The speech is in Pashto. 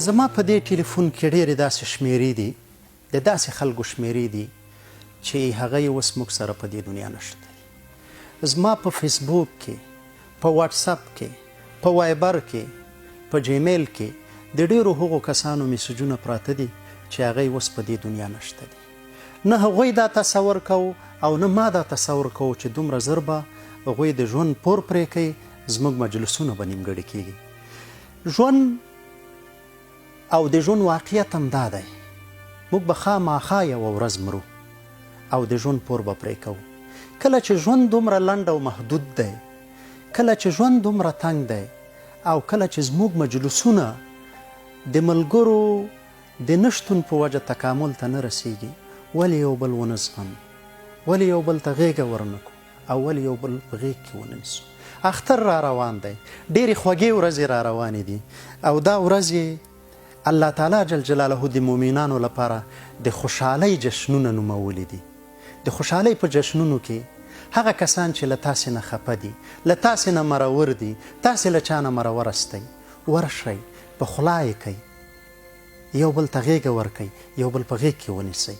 زما په دې ټلیفون کې ډېرې داسې شمېرې دي، د داسې خلکو شمېرې دي چې هغه یې اوس موږ سره په دې دنیا نشته دي. زما په فیسبوک کې، په واټساپ کې، په وایبر کې، په جیمیل کې د ډېرو هغو کسانو میسجونه پراته دي چې هغه یې اوس په دې دنیا نشته دي. نه هغوی دا تصور کوو او نه ما دا تصور کوو چې دومره زر به هغوی د ژوند پور پرې کوي، زموږ مجلسونه به نیمګړي کېږي. ژوند او د ژوند واقعیت هم دا دی، موږ به خاماخا یوه ورځ مرو او د ژوند پور به پرې کوو. کله چې ژوند دومره لنډ او محدود دی، کله چې ژوند دومره تنګ دی او کله چې زموږ مجلسونه د ملګرو د نه شتون په وجه تکامل ته نه رسېږي، ولې یو بل ونه زغمو؟ ولې یو بل ته غېږه ورنه کړو او ولې یو بل په غېږ کې ونه نیسو؟ اختر را روان دی، ډېرې خوږې ورځې را روانې دي او دا ورځې الله تعالی جل جلاله د مؤمنانو لپاره د خوشحالۍ جشنونه نومولي دي. د خوشحالۍ په جشنونو کې هغه کسان چې له تاسې نه خپه دي، له تاسې نه مرور دي، تاسې له چا نه مرور استئ، ورشئ، په خولا یې کړئ، یو بل ته غېږه ورکړئ، یو بل په غېږ کې ونیسئ.